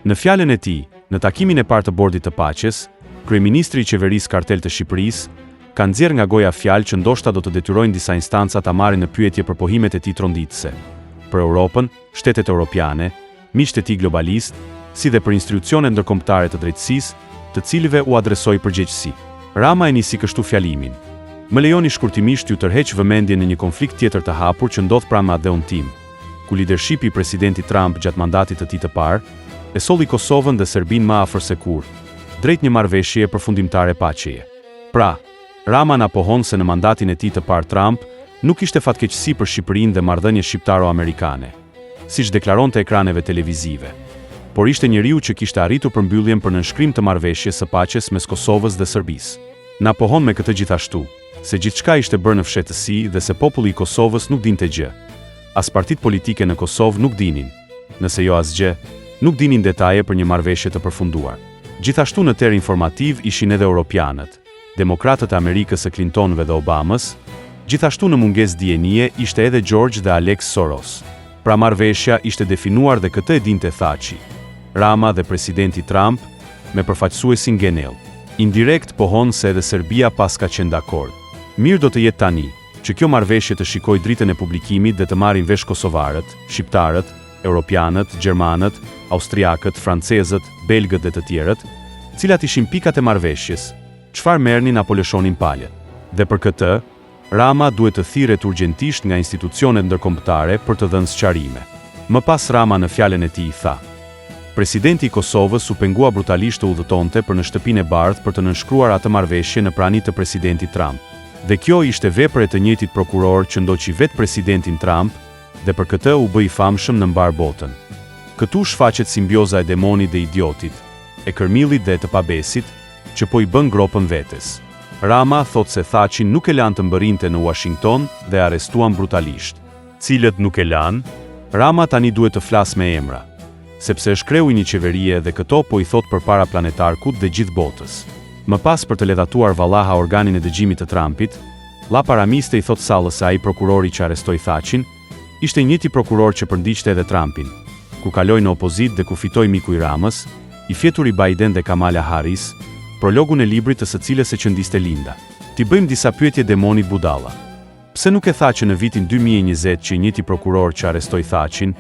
Në fjalën e tij, në takimin e parë të Bordit të Paqes, kryeministri i qeverisë kartel të Shqipërisë, ka nxjerrë nga goja fjalë që ndoshta do të detyrojnë disa instanca ta marrin në pyetje për pohimet e tij tronditëse për Europën, shtetet europiane, miqtë e tij globalistë, si dhe për instriucionet ndërkombëtare të drejtësisë, të cilëve u adresoi përgjegjësi. Rama e nisi kështu fjalimin. Më lejoni shkurtimisht t'ju tërheq vëmendjen në një konflikt tjetër të hapur që ndodh pranë atdheun tim, ku lidershipi i presidentit Trump gjatë mandatit të tij të parë, e solli Kosovën dhe Serbinë më afër se kurrë, drejt një marrëveshjeje përfundimtare paqeje. Pra, Rama na pohon se në mandatin e tij të parë Trump nuk ishte fatkeqësi për Shqipërinë dhe marrëdhëniet shqiptaro-amerikane, siç deklaronte ekraneve televizive, por ishte njeriu që kishte arritur përmbylljen për nënshkrim të marrëveshjes së paqes mes Kosovës dhe Serbisë. Na pohon me këtë gjithashtu, se gjithçka ishte bërë në fshehtësi dhe se populli i Kosovës nuk dinte gjë. As partitë politike në Kosovë nuk dinin, nëse jo asgjë, nuk dinin detaje për një marrëveshje të përfunduar. Gjithashtu në terr informativ ishin edhe europianët, demokratët e Amerikës së Clintonëve dhe Obamës, gjithashtu në mungesë dijenie ishte edhe George dhe Alex Soros. Pra marrëveshja ishte definuar dhe këtë e dinte Thaçi, Rama dhe presidenti Trump me përfaqësuesin Grenell. Indirekt pohon se edhe Serbia paska qenë dakord. Mirë do të jetë tani, që kjo marrëveshje të shikojë dritën e publikimit dhe të marrin vesh kosovarët, shqiptarët, europianët, gjermanët, austriakët, francezët, belgët dhe të tjerët, cilat ishin pikat e marrëveshjes, çfarë merrnin apo lëshonin palët. Dhe për këtë, Rama duhet të thirret urgjentisht nga institucionet ndërkombëtare për të dhënë sqarime. Më pas Rama në fjalën e tij tha, Presidenti i Kosovës u pengua brutalisht të udhëtonte për në Shtëpinë e Bardhë për të nënshkruar atë marrëveshje në prani të presidentit Trump. Dhe kjo ishte vepër e të njëjtit prokuror që ndoqi vetë presidentin Trump dhe për këtë u bë i famshëm në mbarë botën. Këtu shfaqet simbioza e demonit dhe idiotit, e kërmillit dhe e të pabesit, që po i bën gropën vetes. Rama thotë se Thaçin nuk e lanë të mbërrinte në Uashington dhe e arrestuan brutalisht. Cilët nuk e lanë? Rama tani duhet të flasë me emra. Sepse është kreu i një qeverie dhe këto po i thotë përpara planetarkut dhe gjithë botës. Më pas për të ledhatuar vallaha organin e dëgjimit të Trumpit, Llapa Ramiste i thotë sallës se ai prokurori që arrestoi Thaçin, ishte i njëjti prokuror që përndiqte edhe Trumpin, kur kaloi në opozitë dhe kur fitoi miku i Ramës, i fjeturi Biden dhe Kamala Harris, prologun e librit të së cilës e qëndiste Linda. T'i bëjmë disa pyetje demonit budalla. Pse nuk e tha që në vitin 2020 që i njëjti prokuror që arrestoi Thaçin,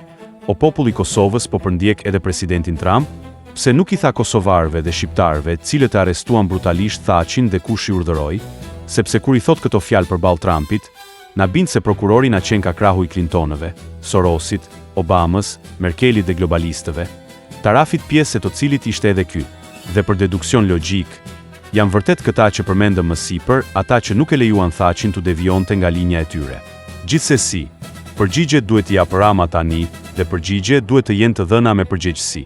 o popull i Kosovës po përndjek edhe presidentin Trump? Pse nuk i tha kosovarëve dhe shqiptarëve cilët e arrestuan brutalisht Thaçin dhe kush i urdhëroi? Sepse kur i thotë këto fjalë përballë Trumpit, na bind se prokurori na qenka krahu i Clintonëve, Sorosit, Obamës, Merkelit dhe globalistëve, tarafit pjesë e të cilit ishte edhe ky. Dhe për deduksion logjik, Janë vërtet këta që përmendëm më sipër, ata që nuk e lejuan Thaçin t'u devijonte nga linja e tyre. Gjithsesi, përgjigjet duhet t'i japë Rama tani dhe përgjigje duhet të jenë të dhëna me përgjegjësi.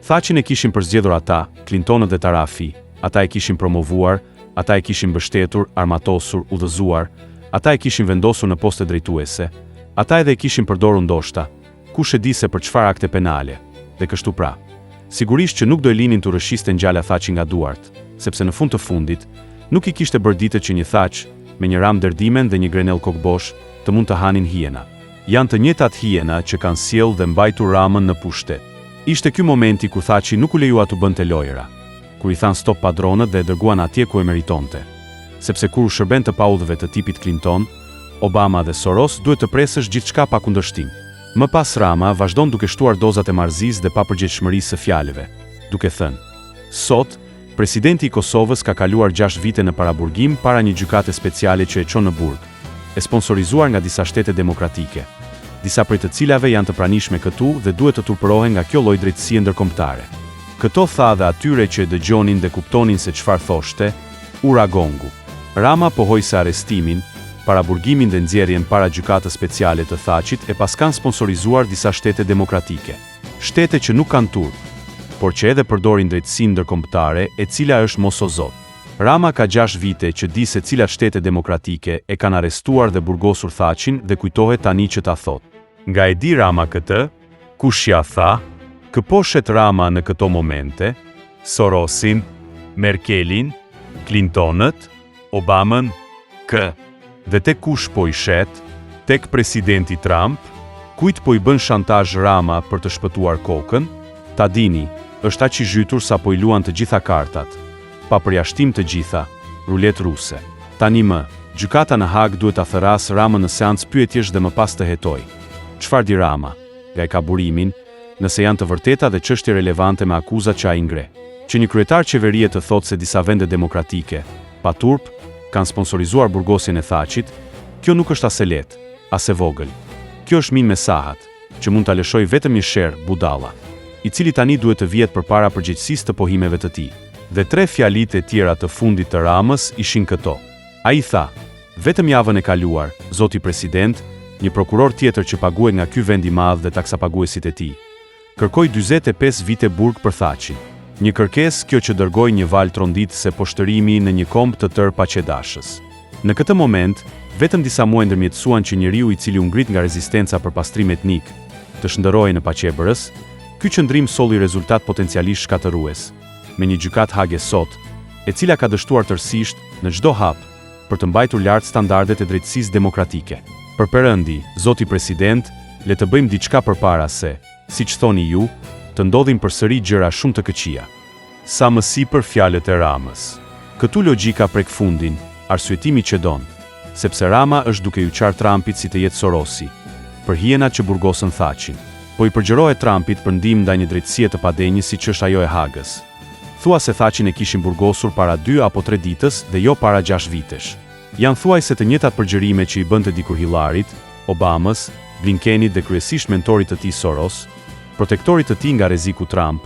Thaçin e kishin përzgjedhur ata, Clintonët dhe Tarafi, ata e kishin promovuar, ata e kishin mbështetur, armatosur, udhëzuar, ata e kishin vendosur në poste drejtuese, ata edhe e kishin përdorur ndoshta, kush e di se për çfarë akte penale, dhe kështu pra. Sigurisht që nuk do e linin t'u rrëshqiste ngjala Thaçi nga duart, sepse në fund të fundit, nuk i kishte bërë ditët që një Thaç, me një Ramë derdimen dhe një Grenell kokëbosh, të mund të hanin hiena. Janë të njëjtat hiena që kanë sjellë dhe mbajtur Ramën në pushtet. Ishte ky momenti kur Thaçi nuk u lejua t'u bënte lojëra. Kur i thanë stop padronët dhe e dërguan atje ku e meritonte. Sepse kur u shërben të paudhëve të tipit Clinton, Obama dhe Soros duhet të presësh gjithçka pa kundërshtim. Më pas Rama vazhdon duke shtuar dozat e marrëzisë dhe papërgjegjshmërisë së fjalëve, duke thënë, Sot, presidenti i Kosovës ka kaluar gjashtë vite në paraburgim para një gjykate speciale që e çon në burg, e sponsorizuar nga disa shtete demokratike, disa prej të cilave janë të pranishme këtu dhe duhet të turpërohen nga kjo lloj drejtësie ndërkombëtare. Këto tha dhe atyre që e dëgjonin dhe kuptonin se çfarë thoshte, u ra gongu. Rama pohoi se arrestimin, paraburgimin dhe nxjerrjen para Gjykatës Speciale të Thaçit e paskan sponsorizuar disa shtete demokratike. Shtete që nuk kanë turp, por që edhe përdorin drejtësinë ndërkombëtare e cila është mos o zot. Rama ka gjashtë vite që di se cilat shtete demokratike e kanë arrestuar dhe burgosur Thaçin dhe kujtohet tani që ta thotë. Nga e di Rama këtë? Kush ia tha? Kë po shet Rama në këto momente? Sorosin? Merkelin? Clintonët? Obamën? Kë? Dhe tek kush po i shet? Tek presidenti Trump? Kujt po i bën shantazh Rama për të shpëtuar kokën? Ta dini, Është aq i zhytur sa po i luan të gjitha kartat, pa përjashtim të gjitha, ruletë ruse. Tani më, gjykata në Hagë duhet ta thërrasë Ramën në seancë pyetjesh dhe më pas të hetojë. Çfarë di Rama, nga e ka burimin, nëse janë të vërteta dhe çështje relevante me akuzat që ai ngre. Që një kryetar qeverie të thotë se disa vende demokratike, pa turp, kanë sponsorizuar burgosjen e Thaçit, kjo nuk është as e lehtë, as e vogël. Kjo është minë me sahat, që mund ta lëshojë vetëm një sherr budalla, i cili tani duhet të vihet përpara përgjegjësisë të pohimeve të tij. Dhe tre fjalitë e tjera të fundit të Ramës ishin këto. Ai tha, Vetëm javën e kaluar, zoti president, një prokuror tjetër që paguhet nga ky vend i madh dhe taksapaguesit e tij, kërkoi 45 vite burg për Thaçin. Një kërkesë kjo që dërgoi një valë tronditëse poshtërimi në një komb të tërë paqedashës. Në këtë moment, vetëm disa muaj ndërmjetësuan që njeriu i cili u ngrit nga rezistenca për pastrim etnik, të shndërrohej në paqebërës, ky qëndrim solli rezultat potencialisht shkatërrues, me një gjykatë Hage sot, e cila ka dështuar tërësisht, në çdo hap, për të mbajtur lart standardet e drejtësisë demokratike. Për perëndi, zoti president, le të bëjmë diçka përpara se, siç thoni ju, të ndodhin përsëri gjëra shumë të këqija. Sa më sipër fjalët e Ramës. Këtu logjika prek fundin, arsyetimi çedon. Sepse Rama është duke iu qarë Trumpit si të jetë Sorosi, për hienat që burgosën Thaçin. Po i përgjërohet Trumpit për ndihmë ndaj një drejtësie të padenjë siç është ajo e Hagës. Thua se Thaçin e kishin burgosur para dy apo tre ditës dhe jo para gjashtë vitesh. Janë thuajse të njëjtat përgjërime që i bënte dikur Hillarit, Obamës, Blinkenit dhe kryesisht mentorit të tij Soros, protektorit të tij nga rreziku Trump,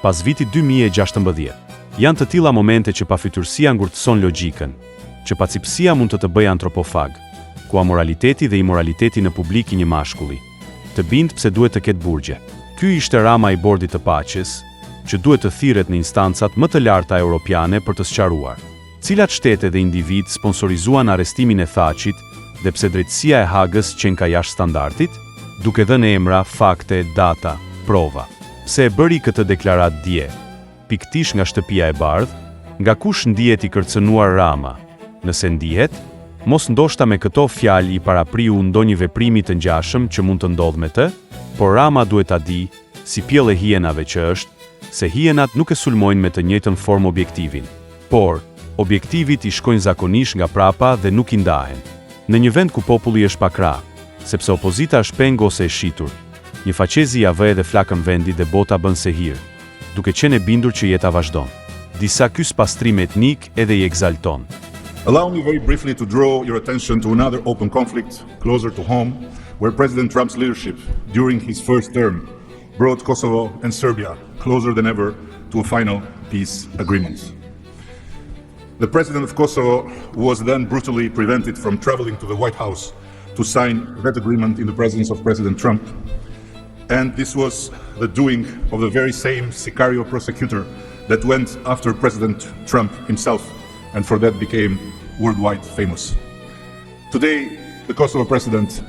pas vitit 2016. Janë të tilla momente që pafytyrësia ngurtëson logjikën, që pacipësia mund të të bëjë antropofag, ku amoraliteti dhe imoraliteti në publik i një mashkulli, të bind pse duhet të ketë burgje. Ky ishte Rama i Bordit të Paqes, që duhet të thirret në instancat më të larta europiane për të sqaruar, cilat shtete dhe individë sponsorizuan arrestimin e Thaçit dhe pse drejtësia e Hagës qenka jashtë standardit? Duke dhënë emra, fakte, data, prova. Pse e bëri këtë deklaratë dje, pikëtisht nga Shtëpia e Bardhë? Nga kush ndihet i kërcënuar Rama? Nëse ndihet, mos ndoshta me këto fjalë i parapriu ndonjë veprimi të ngjashëm që mund të ndodhë me të? Por Rama duhet ta dijë, si pjellë e hienave që është, se hienat nuk e sulmojnë me të njëjtën formë objektivin. Por, objektivit i shkojnë zakonisht nga prapa dhe nuk i ndahen. Në një vend ku populli është pa krah, sepse opozita është peng ose e shitur, një faqezi ia vë edhe flakën vendit dhe bota bën sehir, duke qenë e bindur që jeta vazhdon. Disa ky spastrim etnik edhe i ekzalton. Allow me very briefly to draw your attention to another open conflict closer to home, where President Trump's leadership during his first term brought Kosovo and Serbia closer than ever to a final peace agreement. The president of Kosovo was then brutally prevented from traveling to the White House to sign that agreement in the presence of President Trump. And this was the doing of the very same Sicario prosecutor that went after President Trump himself and for that became worldwide famous. Today, the Kosovo president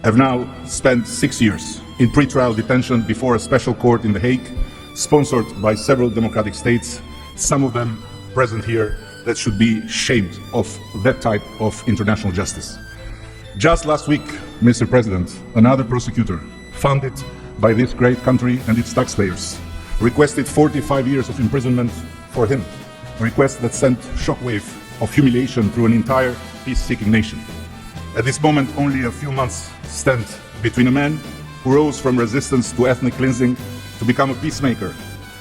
have now spent six years in pre-trial detention before a special court in The Hague, sponsored by several democratic states, some of them present here, that should be shamed of that type of international justice. Just last week, Mr. President, another prosecutor, funded by this great country and its taxpayers, requested 45 years of imprisonment for him, a request that sent shockwave of humiliation through an entire peace-seeking nation. At this moment, only a few months stand between a man who rose from resistance to ethnic cleansing to become a peacemaker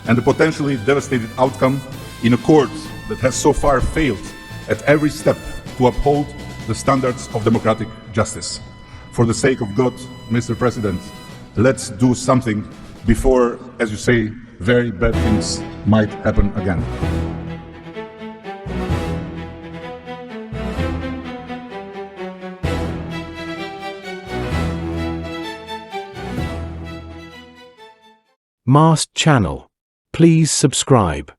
and the potentially devastated outcome in a court that has so far failed at every step to uphold the standards of democratic justice. For the sake of God, Mr. President, let's do something before, as you say, very bad things might happen again. Mast Channel. Please subscribe.